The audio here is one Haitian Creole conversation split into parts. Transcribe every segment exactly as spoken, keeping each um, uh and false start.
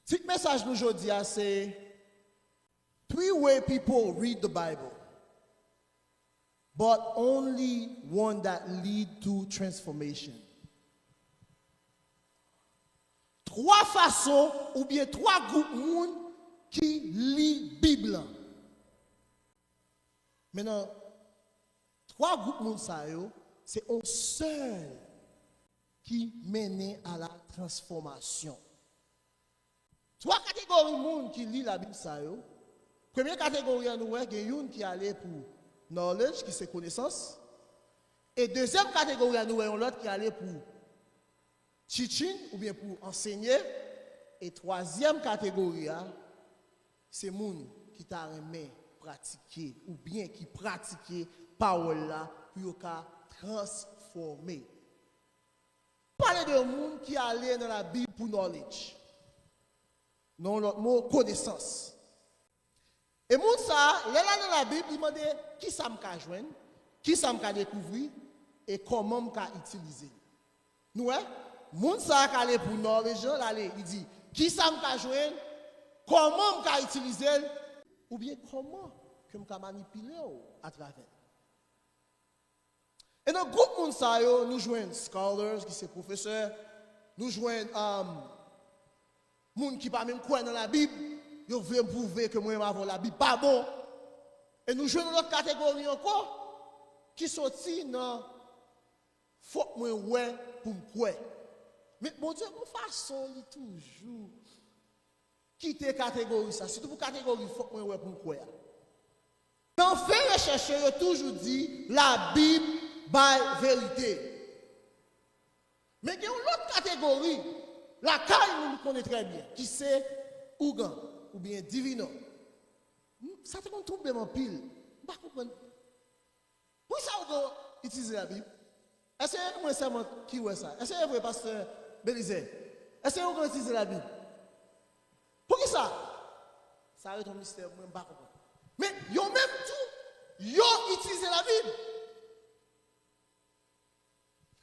Tit mesaj nou jodi a se Three way people read the Bible, but only one that lead to transformation. Twa fason oubyen twa gwoup moun ki li Bib lan. Men nan twa gwoup moun sa yo, se yon sèl ki mennen a la transfòmasyon. Twa kategori moun ki li Labib sa yo. Premye kategori a nou wè gen youn ki ale pou knowledge, ki se konesans. E dezyèm kategori a nou wè yon lòt ki ale pou teaching oubyen pou ansenye. E twazyèm kategori a, se moun ki ta renmen pratike oubyen ki pratike pawòl la pou yo ka transfòme. Pale de yon moun ki ale nan Labib pou knowledge. Nan yon lòt mo, konesans. E moun sa a, lè l al nan Labib, li mande, "Kisa m ka jwenn? Kisa m ka dekouvri? E kòman m ka itilize l?" Nou wè, moun sa a k ale pou knowledge lan, l ale, li di, "Kisa m ka jwenn? Kòman m ka itilize l? Oubyen kòman ke m ka manipile w atravè l?" E nan gwoup moun sa yo, nou jwenn scholars, ki se pwofesè, nou jwenn, um, moun ki pa menm kwè nan Labib, yo vle m pwouve ke mwen menm avè w Labib pa bon. E nou jwenn yon lòt kategori ankò, ki soti nan fòk mwen wè pou m kwè. Men Bondye gon fason li toujou kite kategori sa, sitou pou kategori fòk mwen wè pou m kwè a. Nan fen rechèch yo, yo toujou di Labib bay verite. Men gen yon lòt kategori lakay nou, nou konnen trè byen, ki se ougan oubyen divinò. Sa te konn twouble m anpil. M pa konprann. Poukisa ougan itilize Labib? Èske mwen sèlman ki wè sa? Èske e vre, pastè Belize? Èske ougan itilize Labib? Poukisa? Sa ret yon mistè pou mwen, m pa konprann. Men yo menm tou, yo itilize Labib.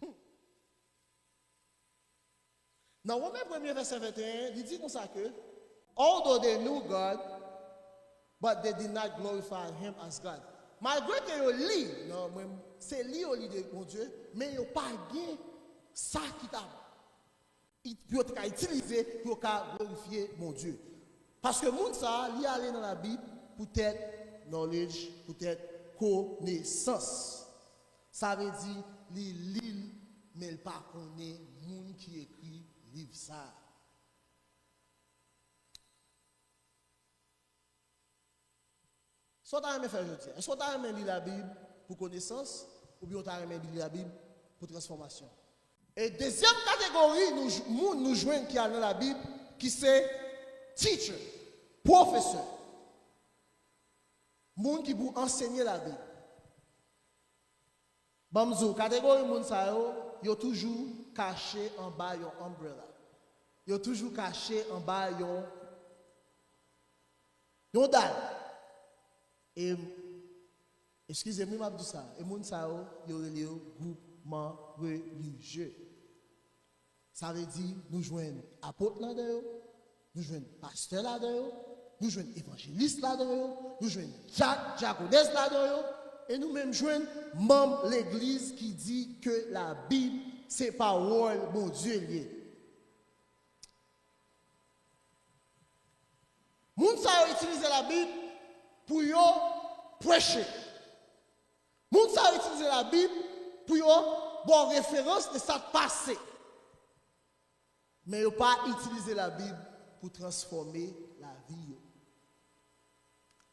Hmm. Nan Women premye vèsè venteyen, li di konsa ke, "Although they knew God, but they did not glorify him as God." Malgre ke yo li, nan mwen, se li yo li de Bondye, men yo pa gen sa ki ta, pou yo te ka itilize, pou yo ka glorifye Bondye. Paske moun sa a, li ale nan Labib poutèt knowledge, poutèt konesans. Sa vle di, li li l, men l pa konnen moun ki ekri liv sa a. Sa w ta renmen fè jodi a? Èske w ta renmen li Labib pou konesans, oubyen w ta renmen li Labib pou transfòmasyon? E dezyèm kategori nou j-, moun nou jwenn ki al nan Labib, ki se teacher, pwofesè, moun ki pou ansenye Labib. Ban m di w, kategori moun sa yo, yo toujou kache anba yon umbrella. Yo toujou kache anba yon, yon dal. E, eskize m, wi, m ap di sa. E moun sa yo, yo rele yo gwoupman relijye. Sa vle di, nou jwenn apot ladan yo, nou jwenn pastè ladan yo, nou jwenn evanjelis ladan yo, nou jwenn dyak, dyakonès ladan yo, e nou menm jwenn manm legliz ki di ke Labib se pawòl Bondye l ye. Moun sa yo itilize Labib pou yo preche. Moun sa yo itilize Labib pou yo ba w referans de sa k pase. Men yo pa itilize Labib pou transfòme lavi yo.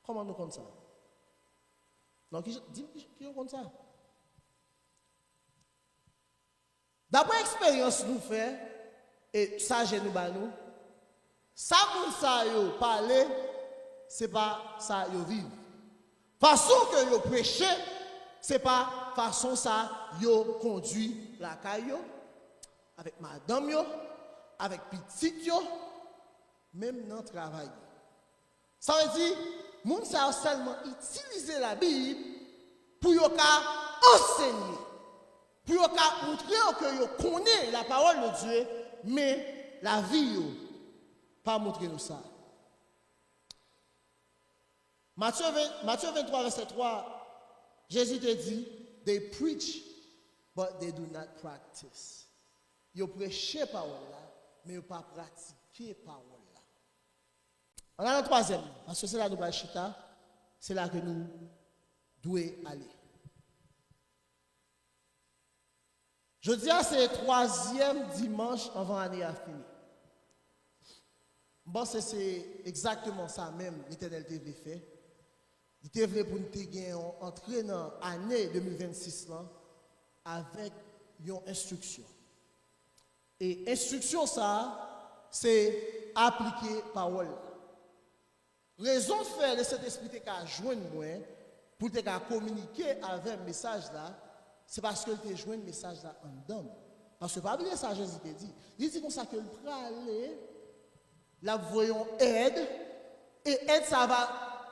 Kòman nou konn sa? Non, ki jan, di m ki jan, ki jan w konn sa? Daprè eksperyans nou fè e sa je nou ba nou, sa moun sa yo pale, se pa sa yo viv. Fason ke yo preche, se pa fason sa yo kondui lakay yo, avèk madanm yo, avèk pitit yo, menm nan travay yo. Sa vle di, moun sa yo sèlman itilize Labib pou yo ka ansenye, pou yo ka montre yo ke yo konnen la parole de Dieu, men lavi yo, pa montre nou sa. Matye ven, Matye venntwa, vèsè twa, Jezi te di, "They preach, but they do not practice." Yo preche pawòl la, men yo pa pratike pawòl la. Ann al nan twazyèm nan, paske se la nou pral chita, se la ke nou dwe ale. Jodi a se twazyèm dimanch anvan ane a fini. M panse se egzakteman sa menm Letènèl te vle fè. Li te vle pou n te gen yon antre nan ane de mil vennsis lan avèk yon enstriksyon. E enstriksyon sa a, se aplike pawòl la. Rezon k fè Lesentespri te ka jwenn mwen, pou l te ka kominike avè m mesaj la, se paske l te jwenn mesaj la anndan m. Paske pa bliye sa Jezi te di. Li di konsa ke l prale, l ap voye yon èd, e èd sa va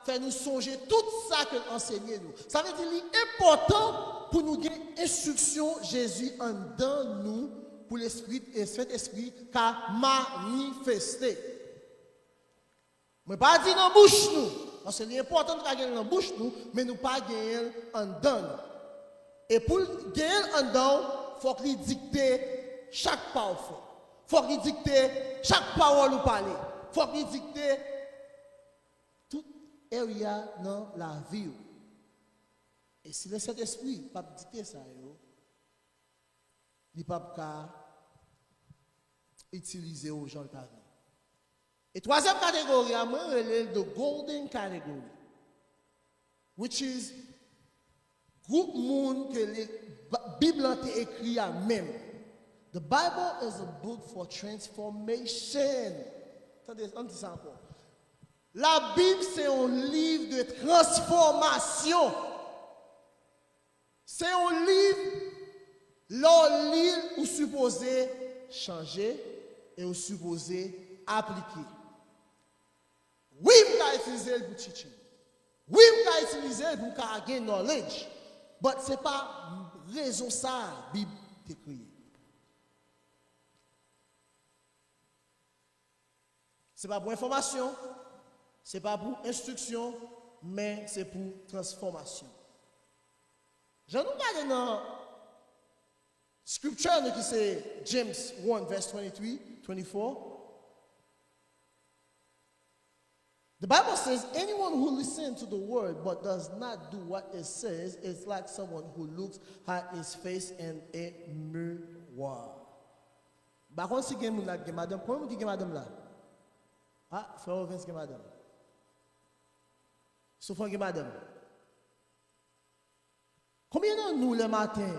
fè nou sonje tout sa ke l ansenye nou. Sa vle di li enpòtan pou nou gen enstriksyon Jezi anndan nou pou Lespri, e Sentespri ka manifeste. Mwen pa di nan bouch nou, paske li enpòtan nou ta gen l nan bouch nou, men nou pa genyen l anndan nou. E pou l genyen l anndan w, fòk li dikte chak pa w fè. Fòk li dikte chak pawòl ou pale. Fòk li dikte tout area nan lavi w. E si Lesentespri p ap dikte sa yo, li p ap ka itilize w jan l ta vle. E twazyèm kategori a, mwen rele l the golden category, which is gwoup moun ke le, Ba-, Bib lan te ekri a menm. The Bible is a book for transformation. Tande, ann di sa ankò. Labib se yon liv de transfòmasyon. Se yon liv, lè w li l, ou sipoze chanje e ou sipoze aplike. Wi, m ka itilize l pou teaching. Wi, m ka itilize l pou m ka gen knowledge. But se pa rezon sa a Bib te kreye. Se pa pou enfòmasyon, se pa pou enstriksyon, men se pou transfòmasyon. Jan nou gade nan scripture nou ki se James one verse twenty-three, twenty-four, the Bible says, "Anyone who listens to the word but does not do what it says is like someone who looks at his face in a mirror." M pa konn si gen moun la ki gen madanm. Konbyen moun ki gen madanm la? Ah, frè Ovens gen madanm. Soufran gen madanm. Konbyen nan nou lè maten,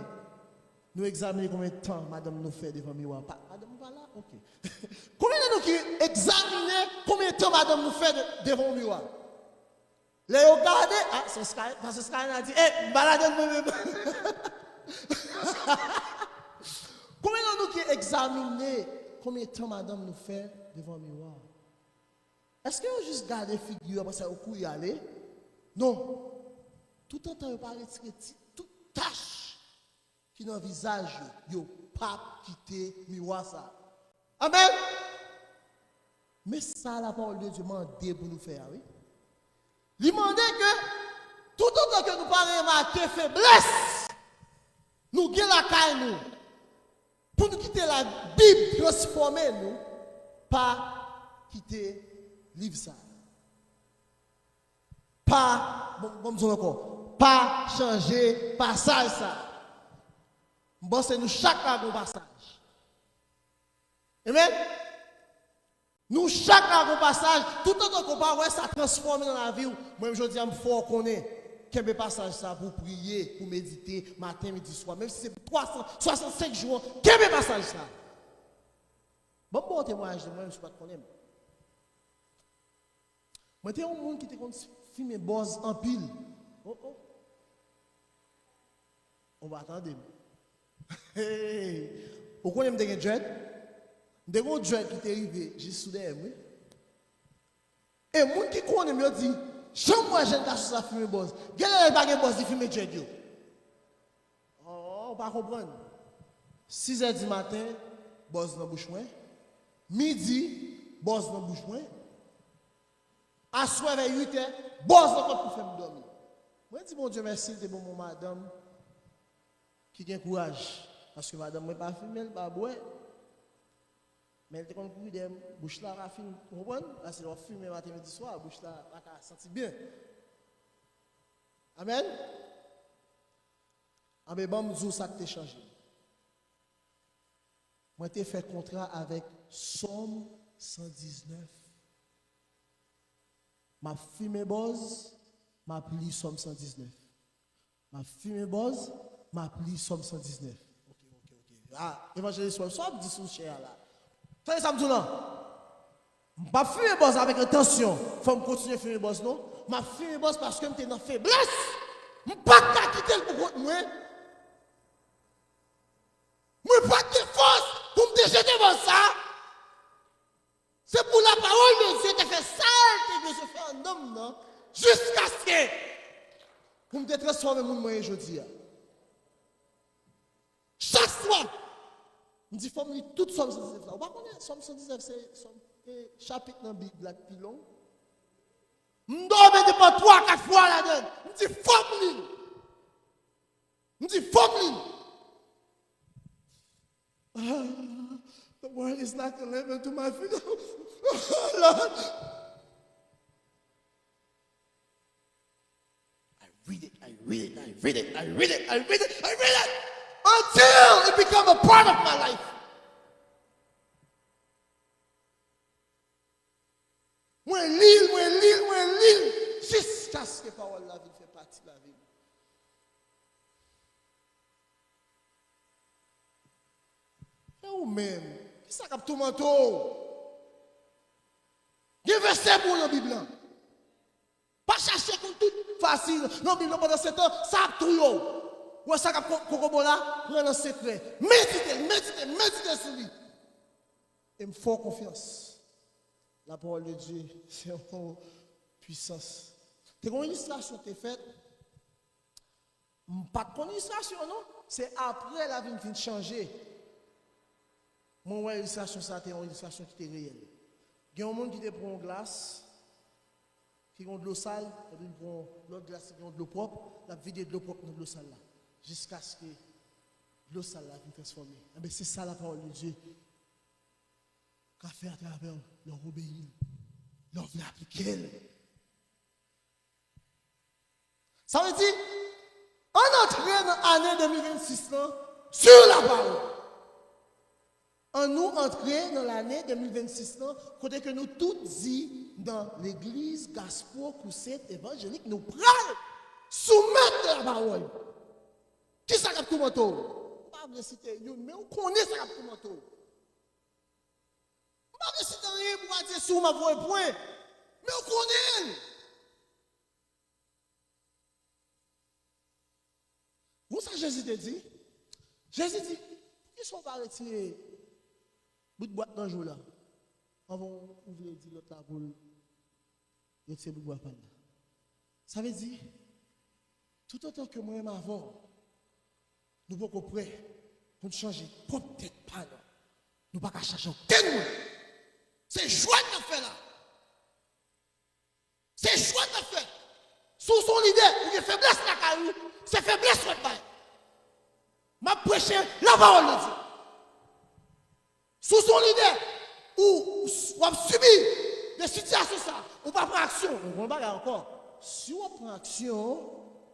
nou egzamine konbyen tan madanm nou fè devan miwa? Pa, madanm nou pa la? Ok. Konbyen nan nou ki egzamine konbyen tan madanm nou fè de, devan yon miwa? Lè yo gade, ah, se Sky, pastè Sky a di, "Ey, m pa ladann mwen menm." Konbyen nan nou ki egzamine konbyen tan madanm nou fè devan miwa? Èske yo jis gade figi yo, apre sa yo kouri ale? Non. Toutotan yo pa retire ti, tout tach ki nan vizaj yo, yo p ap kite miwa sa a. Amèn! Men sa lapawòl de Dye mande pou nou fè a, wi. Li mande ke, toutotan ke nou pa remake feblès nou gen lakay nou, pou nou kite Labib transfòme nou, pa kite liv sa a. Pa, bon, bon, m di l ankò, pa chanje pasaj sa a. M panse nou chak la gen yon pasaj. Amen? Nou chak la gen yon pasaj, toutotan ke w pa wè sa transfòme nan lavi w, mwen menm jodi a m fè w konnen, kenbe pasaj sa pou w priye, pou w medite, maten, midi, swa, menm si se pou twa san swasannsenk jou an, kenbe pasaj sa. Ban m ba w temwayaj de mwen menm si w pa t konnen m. Mwen te yon moun ki te konn fimen bòz anpil. Oh, oh. Ou pa tande m. Hey! Ou konnen m te gen dread? M te gen yon dread ki te rive jis sou dèyè m, wi. E moun ki konnen m yo di, "Jan m wè jèn gason sa fimen bòz. Genlè lè l pa gen bòz, li fimen dread yo." Oh, ou pa konprann. Sizè di maten, bòz nan bouch mwen. Midi, bòz nan bouch mwen. Aswè vè uit è, bòz nan kòt pou fè m dòmi. Mwen di Bondye mèsi, l te ban m yon madanm ki gen kouraj. Paske madanm mwen pa fimen, l pa bwè. Men l te konn kouri dèyè m, bouch la pa fin, ou konprann? Paske lè w ap fimen maten, midi, swa, bouch la pa ka santi byen. Amèn? Anben, ban m di w sa k te chanje m. Mwen te fè kontra avèk Sòm san diznèf. M ap fimen bòz, m ap li Sòm san diznèf. M ap fimen bòz, m ap li Sòm san diznèf. Ok, ok, ok. Ah, evanjelis Webster, sa w ap di sou chè a la? Tande sa m di w lan. M p ap fimen bòz avèk entansyon fò m kontinye fimen bòz, non. M ap fimen bòz paske m te nan feblès. M pa t ka kite l pou kont mwen. Mwen pa t gen fòs pou m te jete bòz sa. Se pou lapawòl de Dye te fè sa l te bezwen fè an nanm nan, jiskaske pou m te transfòme moun mwen ye jodi a. Chak swa, m di fò m li tout Sòm san diznèf la. Ou pa konnen Sòm san diznèf se Sòm, e chapit nan Bib la ki pi long? M dòmi depi twa, kat fwa ladan l. M di fò m li l. M di fò m li l. Ah, the world is like a lamp unto my feet. Oh, Lord. I read it, I read it, I read it, I read it, I read it, I read it, until it become a part of my life. Mwen li l, mwen li l, mwen li l, jiskaske pawòl la vin fè pati lavi m. E ou menm, kisa k ap toumante w? Gen vèsè pou w nan Bib lan. Pa chache konn tout fasil nan Bib lan pandan se tan, sa ap touye w. Ou wè sa k ap ko- kokobo la? Pran nan sekrè. Medite l, medite l, medite sou li. E m fè w konfyans. Lapawòl de Dye, se yon pwisans. Te gen yon ilistrasyon te fèt. M pa t konn ilistrasyon an, non. Se apre lavi m fin chanje, mwen wè ilistrasyon sa a te yon ilistrasyon ki te reyèl. Gen yon moun ki te pran yon glas ki gen dlo sal, epi li pran yon lòt glas ki gen dlo pwòp, l ap vide dlo pwòp nan dlo sal la, jiskaske dlo sal la vin transfòme. Enben, se sa lapawòl de Dye ka fè atravè w lè w obeyi l, lè w vle aplike l. Sa vle di, ann antre nan ane de mil vennsis lan sur la parole. Annou antre nan lane de mil vennsis lan, kote ke nou tout di nan legliz Gaspo Crusade Evangelik, nou pral soumèt lapawòl. Kisa k ap toumante w? M pa vle site youn, men ou konnen sa k ap toumante w. M pa vle site anyen pou pa di sou m ap voye pwen, men ou konnen l. Ou sa Jezi te di? Jezi di, poukisa w pa retire bout bwat nan je w la anvan w ouvri e di lòt la pou l retire bout bwa pa l la? Sa vle di, toutotan ke mwen menm avè w, nou poko prè pou n chanje pwòp tèt pa nou, nou pa ka chanje okenn moun. Se jwèt n ap fè la. Se jwèt n ap fè. Si w se yon lidè, ou gen feblès lakay ou, se feblès w ap bay. M ap preche lapawòl de Dye. Si w se yon lidè, ou, w ap sibi de sitiyasyon sa, ou pa pran aksyon, ou pran bagay ankò. Si w ap pran aksyon,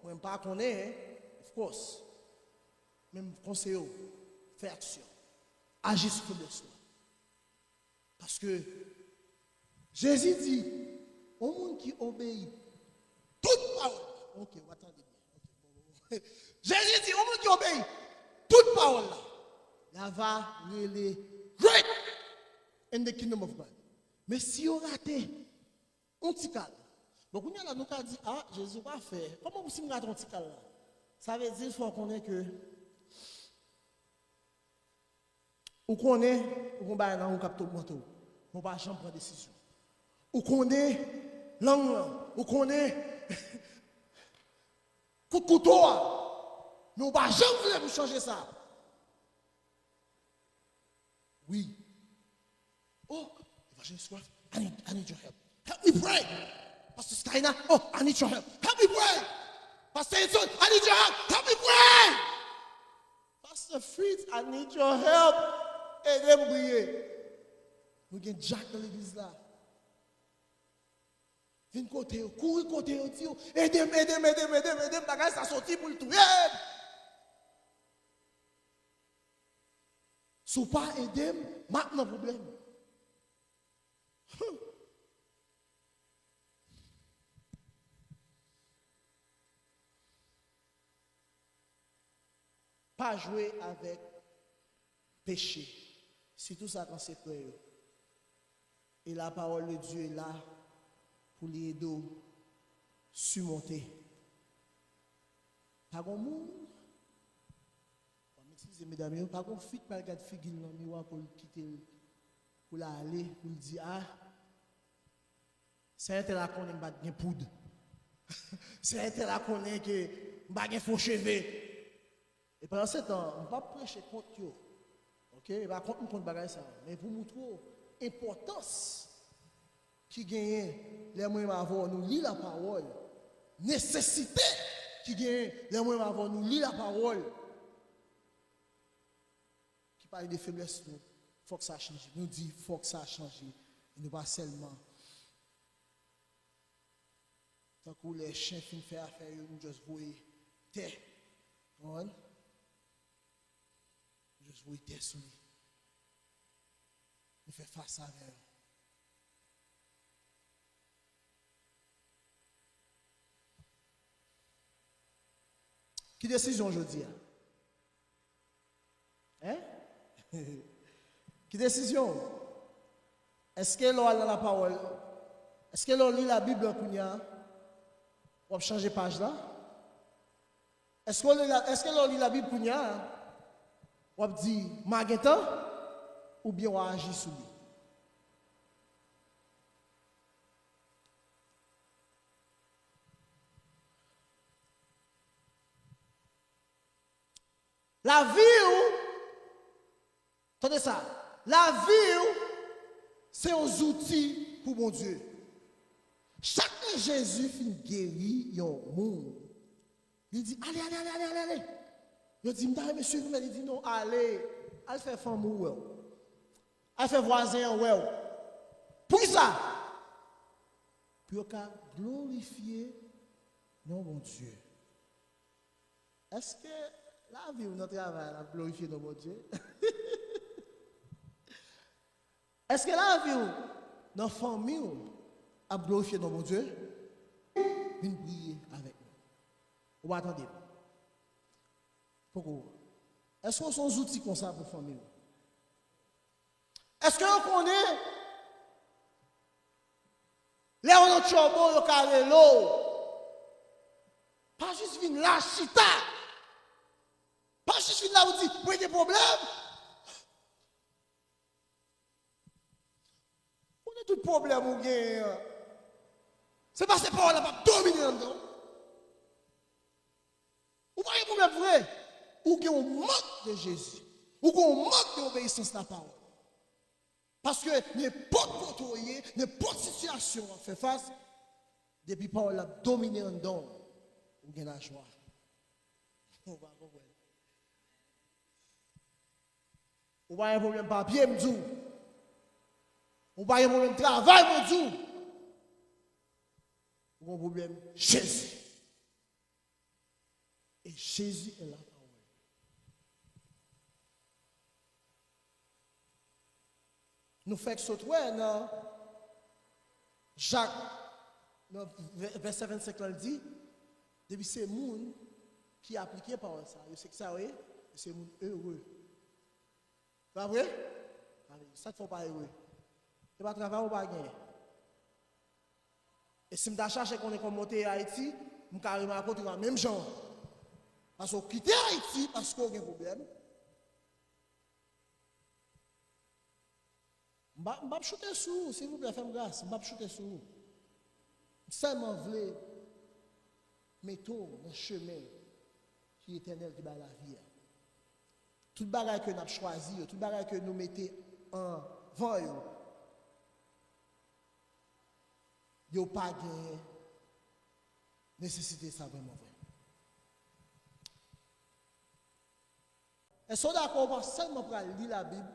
mwen m pa konnen, of course. Men m konseye w, fè aksyon. Aji sou feblès ou. Paske Jezi di, yon moun ki obeyi tout pawòl la. Ok, w a tande byen. Ok, bon, bon, bon. Jezi di, yon moun ki obeyi tout pawòl la, la va rele great in the kingdom of God. Men si yo rate yon ti kal, bon, kounye a la, nou ka di, a, Jezi pa fè. Kòman pou si m rate yon ti kal la? Sa vle di, fò w konnen ke Ou konnen, ou gon bagay nan ou k ap toumante w, men w pa janm pran desizyon. Ou konnen lang lan, ou konnen kout kouto a, men w pa janm vle pou chanje sa. Wi. Oh, Joseph, I need, I need your help. Help me pray. Pastor Skyna, oh, I need your help. Help me pray. Pastor Edson, I need your help. Help me pray. Pastor Fritz, I need your help. Ede m priye. Nou gen dyak nan legliz la. Vin kote yo, kouri kote yo, di yo, ede m, ede m, ede m, ede m, ede m, bagay sa soti pou l touye m. Si w pa ede m, m ap nan pwoblèm. Pa jwe avèk peche, sitou sa k an sekrè yo. E la parole de Dieu est là pou li ede w simonte. Pa gon moun, bon, m eskize medam yo, pa gon fi k pral gad figi l nan miwa pou l kite l, pou l ale, pou l di, a, sè entèl la konnen m pa t gen poud. Sè entèl la konnen ke m pa gen fo cheve. E pandan se tan, m p ap preche kont yo. Oke? E pa kont m kont bagay sa a. Men pou moutre w enpòtans ki genyen lè mwen menm avè w nou li lapawòl, nesesite ki genyen lè mwen menm avè w nou li lapawòl, ki pale de feblès nou, fòk sa chanje. Nou di, fòk sa chanje. E nou pa sèlman tankou lè chen fin fè afè yo, nou just voye tè. Konprann? Nou just voye tè sou li. Nou fè fas avè yo. Ki desizyon w jodi a? Hein? Ki desizyon w? Èske lè w al nan lapawòl, èske lè w li Labib la kounye a, w ap chanje paj la? Èske w li la, èske lè w li Labib kounye a, w ap di, "M a gen tan," oubyen w a aji sou li? Lavi w, tande sa, lavi w se yon zouti pou Bondye. Chak lè Jezi fin geri yon moun, li di, "Ale, ale, ale, ale, ale, ale." Yo di, "M ta renmen swiv ou," men li di, "Non, ale, al fè fanmi w wè w. Al fè vwazen an wè w." Poukisa? Pou yo ka glorifye non Bondye. Èske lavi w nan travay la ap glorifye non Bondye? Èske lavi w nan fanmi w ap glorifye non Bondye? Vin priye avèk nou. Ou pa tande m? Poko. Èske w se yon zouti konsa pou fanmi w? Èske yo konnen lè yo nan tchòbo, yo ka rele w? Pa jis vin la chita. Pa jis vin la ou di, "Mwen gen pwoblèm." Konnen tout pwoblèm ou genyen an, se paske pawòl la p ap domine anndan w. Ou pa gen pwoblèm vre. Ou gen yon mank de Jezi. Ou gen yon mank de obeyisans lapawòl. Paske nenpòt kote w ye, nenpòt sitiyasyon w ap fè fas, depi pawòl la ap domine anndan w, ou gen lajwa. Ou pa konprann. Ou pa gen pwoblèm papye, m di w. Ou pa gen pwoblèm travay, mwen di w. Ou gen pwoblèm Jezi. Et Jésus est la parole. Nou fèk sot wè nan Jak, nan vè-, vèsè vennsenk lan, l di, depi se moun ki aplike pawòl sa, yo se ki sa yo ye? Yo se moun ere. Pa vre? Sa k fè w pa ere? Se pa travay ou pa genyen. E si m ta chache konnen kòman w te ye Ayiti, m ka remake w te nan menm jan an. Paske w kite Ayiti paske w gen pwoblèm. M pa, m p ap choute sou ou, silvouplè, fè m gras, m p ap choute sou ou. M sèlman vle mete w nan chemen ki etènèl, ki bay lavi a. Tout bagay ke n ap chwazi yo, tout bagay ke nou mete anvan yo, yo pa genyen nesesite sa vrèman vre. Èske w dakò ou pa sèlman pral li Labib,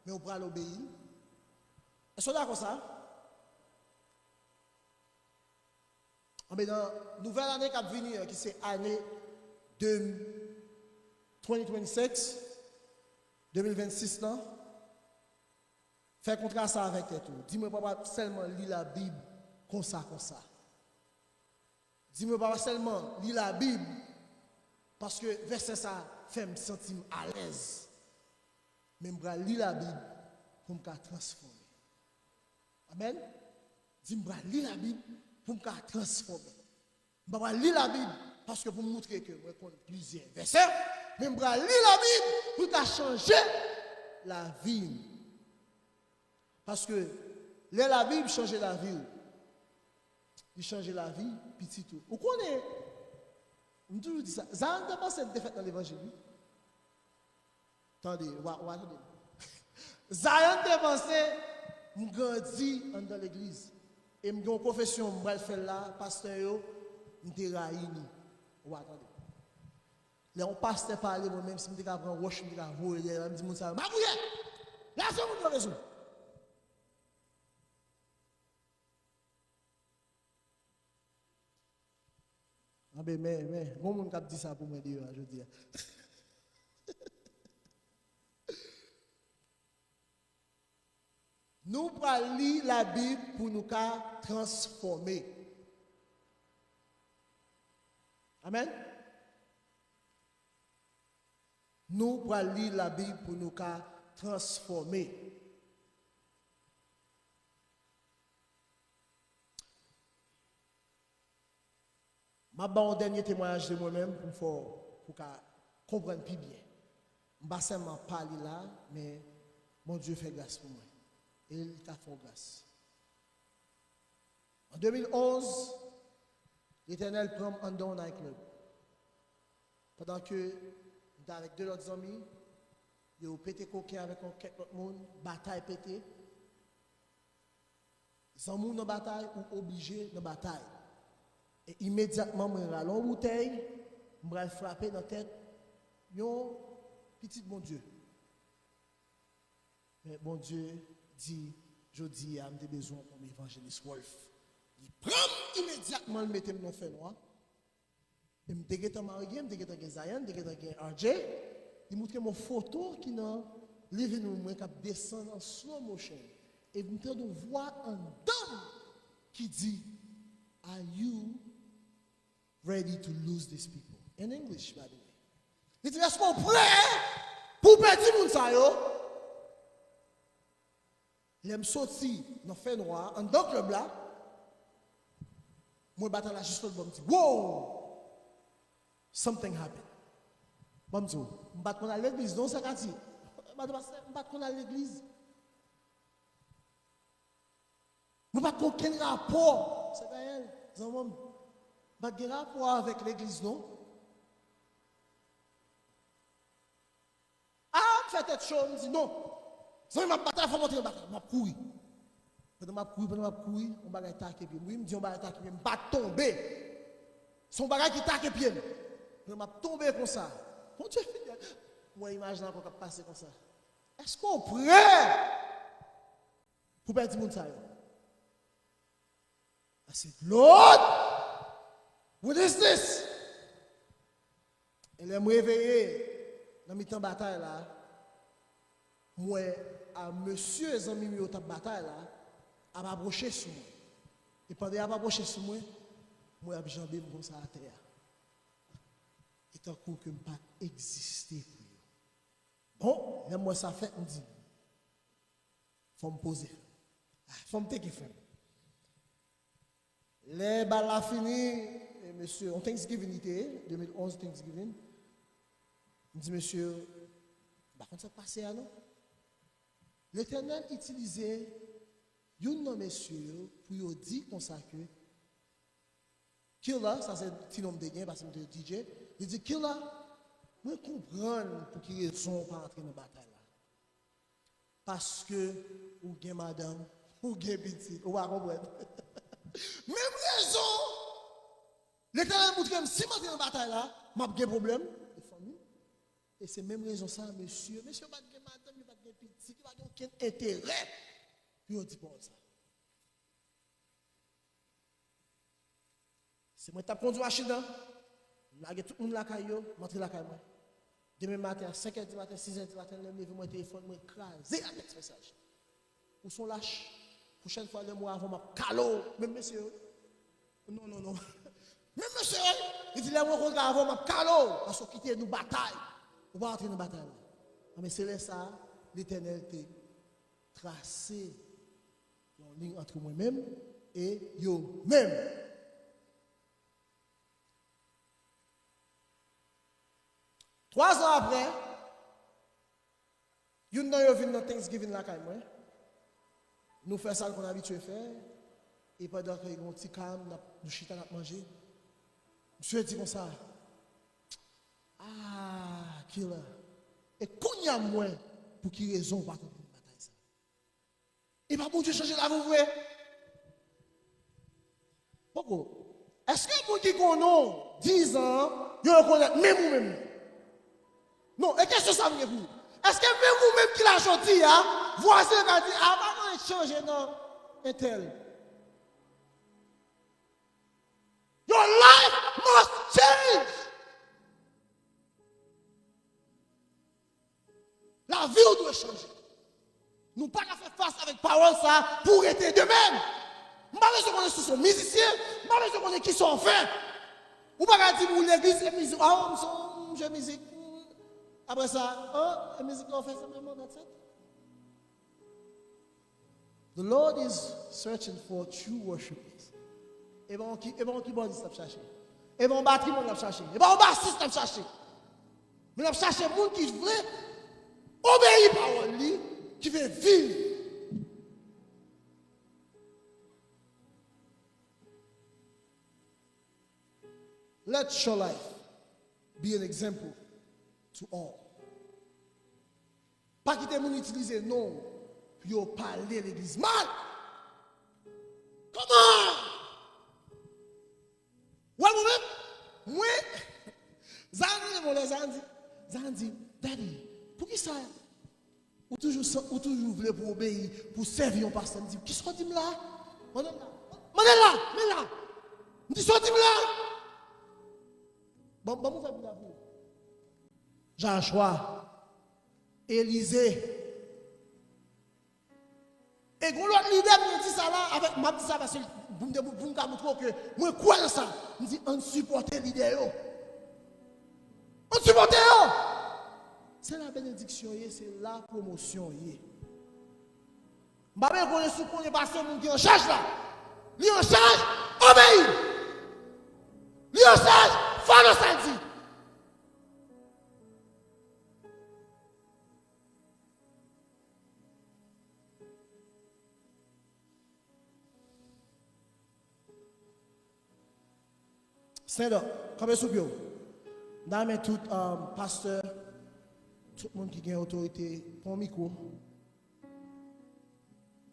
men ou pral obeyi l? Èske w dakò sa? Anben, nan nouvèl ane k ap vini an, ki se ane de, twenty twenty-six, de mil vennsis lan, fè kontra sa avèk tèt ou. Di, "Mwen pa pral sèlman li Labib konsa, konsa." Di, "Mwen pa pral sèlman li Labib paske vèsè sa fè m santi m alèz. Men m pral li Labib pou m ka transfòme." Amèn. Di, "M pral li Labib pou m ka transfòme. M pa pral li Labib paske pou m moutre ke mwen konn plizyè vèsè, men m pral li Labib pou l ka chanje lavi m." Paske lè Labib chanje lavi w, li chanje lavi pitit ou. Ou konnen, m toujou di sa, Zion te panse m te fèt nan levanjil, wi. Tande, w a, w a tande. Zion te panse m grandi anndan legliz. E m gen yon konfesyon m pral fè l la, pastè yo, m te rayi li. W a tande. Lè yon pastè pale, mwen menm, si m te ka pran wòch, m te ka voye l dèyè l, m di moun sa yo, "Magouyè! Lage moun yo rezon!" Anben, men, men, gon moun k ap di sa pou mwen deyò a jodi a. Nou pral li Labib pou nou ka transfòme. Amèn. Nou pral li Labib pou nou ka transfòme. M ap ba w yon dènye temwayaj de mwen menm pou m fè w, pou w ka konprann pi byen. M pa sèlman pale la, men Bondye fè gras pou mwen. E li ka fè w gras. An de mil onz, Letènèl pran m anndan yon night club. Pandan ke m t avèk de lòt zanmi, yo pete koken avèk yon kèk lòt moun, batay pete. Zanmi w nan batay, ou oblije nan batay. E imedyatman, mwen rale yon boutèy, m pral frape nan tèt yon pitit Bondye. Men Bondye di, "Jodi a, m te bezwen w kòm evanjelis Wolf." Li pran m imedyatman, l mete m nan fènwa. E m te gentan marye, m te gentan gen Zion, m te gentan gen R J. Li montre m yon foto ki nan living room mwen k ap desann an slow motion. E m tande yon vwa anndan m ki di, "Are you ready to lose these people?" In English, by the way. Li di, "Èske w prè pou w pèdi moun sa yo?" Lè m soti nan fènwa a, anndan klèb la, m wè batay la jis lòt bò, m di, "Wow! Something happened." Ban m di w, m pa t konn al legliz, non, sa ka di. M pa t, pastè, m pa t konn al legliz. Mwen pa t gen okenn rapò, sè Dayèl, zanmi m, m pa t gen rapò avèk legliz, non. A, m fè tèt cho, m di, "Non. Zanmi m ap batay, fò m antre nan batay." M ap kouri. Pandan m ap kouri, pandan m ap kouri, yon bagay take pye m. Wi, m di yon bagay take pye m. M pa t tonbe. Se yon bagay ki take pye m. Pandan m ap tonbe konsa. Bondye fidèl. M wè imaj la ankò k ap pase konsa. Èske w prè pou pèdi moun sa yo? I said, "Lord, what is this?" E lè m reveye nan mitan batay la, m wè a mesye zanmi m yo t ap batay la ap apwoche sou mwen. E pandan y ap apwoche sou mwen, m wè y ap janbe m konsa atè a. E tankou ke m pa t egziste pou yo. Bon, lè m wè sa fèt, m di, "Fò m poze. Ah, fò m teke frè m." Lè bal la fini, e mesye, on Thanksgiving li te ye, de mil onz Thanksgiving. M di mesye, "M pa konn sa k pase a non." Letènèl itilize youn nan mesye yo pou yo di konsa ke, "Killa," sa se ti non m te gen, paske m te D J, li di, "Killa, mwen konprann pou ki rezon w pa antre nan batay la." Paske ou gen madanm, ou gen pitit, ou pa konprann. Menm rezon Letènèl moutre m, si m antre nan batay la, m ap gen pwoblèm. E fanmi m. E se menm rezon sa, mesye, mesye yo pa t gen madanm, yo pa t gen pitit, yo pa t gen okenn enterè pou yo di pawòl sa. Se mwen k t ap kondui machin nan, m lage tout moun lakay yo, m antre lakay mwen. Demen maten, a senk è di maten, sis è di maten, lè m leve, mwen telefòn mwen kraze ak tèks mesaj. Ou se yon lach. Pwochèn fwa, lè m wè avan, m ap kale w. Menm mesye yo. Non, non, non. Menm mesye yo. Li di, lè m rankontre avan, m ap kale w. Paske w kite nou batay. Ou pa antre nan batay la. Anben, se lè sa a, Letènèl te trase yon liy ant mwen menm e yo menm. Twa zan apre, youn nan yo vin nan Thanksgiving lakay mwen. Nou fè sa l konn abitye fè. E pandan ke gen yon ti kalm, n ap, nou chita, n ap manje. Misye di konsa, "Ah, Killer, e kounye a m wè pou ki rezon ou pa t antre nan batay sa." E pa Bondye chanje lavi w vre? Poko. Èske moun ki konnen w diz an, yo rekonèt menm ou menm? Non, e kesyon sa m gen pou ou. Èske menm ou menm ki la jodi a, vwazen yo ka di, "Ah, pa gen anyen k chanje nan entèl"? Your life must change. Lavi w dwe chanje. Nou pa ka fè fas avèk pawòl sa a pou rete de menm. M pa bezwen konnen si w se yon mizisyen, m pa bezwen konnen kisa w fè. Ou pa ka di m ou legliz e mizik, ah, m se yon, m jwe mizik. Apre sa, ah, e mizik la w fè senpleman, that's it. The Lord is searching for true worshipers. E pa yon ki, e pa yon kibòdis l ap chache. E pa yon batri mòn l ap chache. E pa yon basis l ap chache. Men l ap chache moun ki vle obeyi pawòl li, ki vle viv. Let your life be an example to all. Pa kite moun itilize non w pou yo pale legliz mal. Come on! Wè mwen menm, mwen, Zion rele mwen lè Zion di, Zion di, "Daddy, poukisa ou toujou, san- ou toujou vle pou obeyi, pou sèvi yon pastè?" M di, "Kisa w di m la?" Mande l la, mande l la, men la. M di, "Sa w di m la?" Ban, ban m ouvè Bib la pou ou. Joshua, Elize. E gon lòt lidè m te di sa la, avèk, m ap di sa paske pou m te, pou m ka montre w ke mwen kwè nan sa. M di, ann sipòte lidè yo. Ann sipòte yo! Se la benediksyon ye, se la pwomosyon ye. M pa bezwen konnen si w konnen pastè moun ki an chaj la. Li an chaj, obeyi. Li an chaj, fè nan sa l di. Senda, kanpe sou pye w. M ta renmen tout, um, pastè, tout moun ki gen otorite, pran mikwo.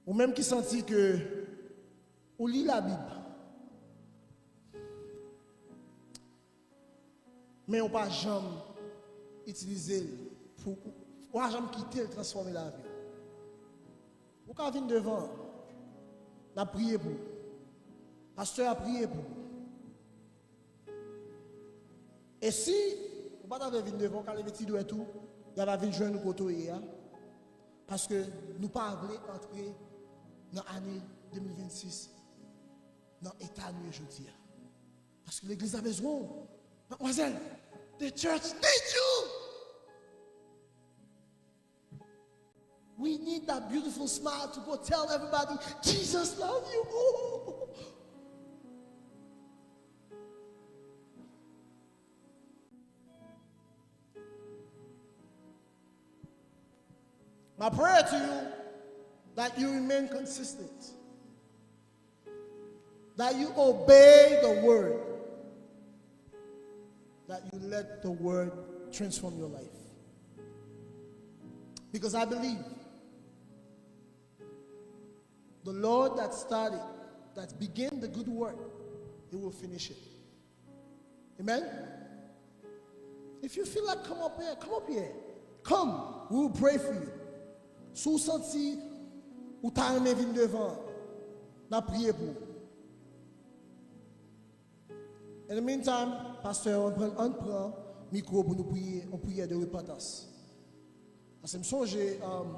Ou menm ki santi ke ou li Labib, men ou pa janm itilize l pou, ou pa janm kite l transfòme lavi w. Ou ka vin devan, n ap priye pou ou. Pastè a priye pou ou. E si ou pa ta vle vin devan, ou ka leve ti dwèt ou, y a va vin jwenn ou kote w ye a. Paske nou pa vle antre nan ane de mil vennsis nan eta nou ye jodi a. Paske legliz la bezwen w. Madmwazèl, the church need you. We need that beautiful smile to go tell everybody, "Jesus love you." Ooh. My prayer to you that you remain consistent, that you obey the word, that you let the word transform your life. Because I believe the Lord that started that began the good work, he will finish it. Amen? If you feel like come up here, come up here. Come, we will pray for you. Si w santi ou ta renmen vin devan, n ap priye pou ou. In the meantime, pastè, ann pran, ann pran mikwo pou nou priye, yon priyè de repantans. Paske m sonje, um,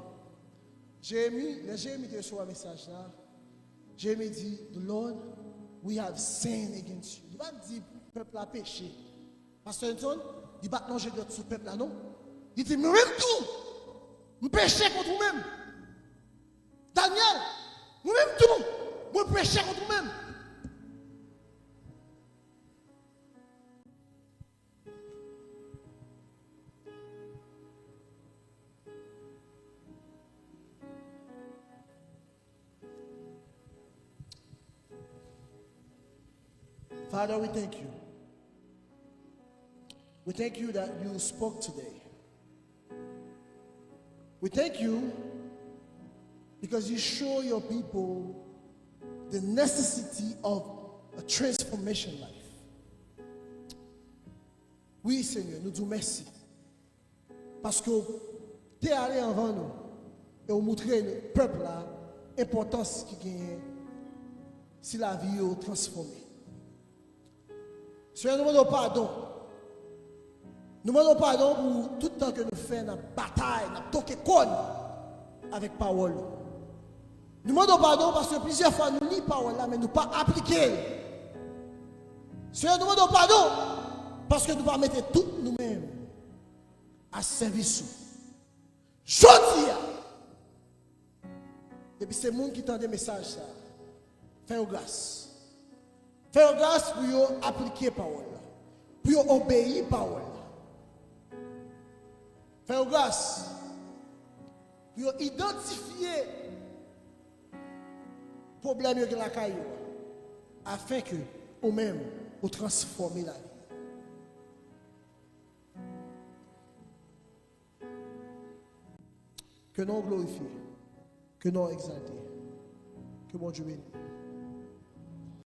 Jeremi, lè Jeremi te resevwa mesaj la, Jeremi di, "The Lord, we have sinned against you." Li pa t di pèp la peche. Pastè Anton, li pa t lonje dwèt sou pèp la, non. Li di, "Mwen menm tou, m peche kont ou menm." Daniel, mwen menm tou, mwen peche kont ou menm. Father, we thank you. We thank you that you spoke today. We thank you because you show your people the necessity of a transformation life. Wi, Senyè, nou di w mèsi. Paske w te ale anvan nou e w moutre pèp la enpòtans ki genyen si lavi yo transfòme. Senyè, nou mande w padon. Nou mande w padon pou tout tan ke nou fè n ap batay, n ap toke kòn avèk pawòl ou. Nou mande w padon paske plizyè fwa nou li pawòl la, men nou pa aplike l. Senyè, nou mande w padon paske nou pa mete tout nou menm a sèvis ou. Jodi a, depi se moun ki tande mesaj sa, fè yo gras. Fè yo gras pou yo aplike pawòl la, pou yo obeyi pawòl la. Fè yo gras pou yo idantifye pwoblèm yo gen lakay yo a, afenke ou menm ou transfòme lavi yo. Ke non w glorifye, ke non w egzalte. Ke Bondye beni.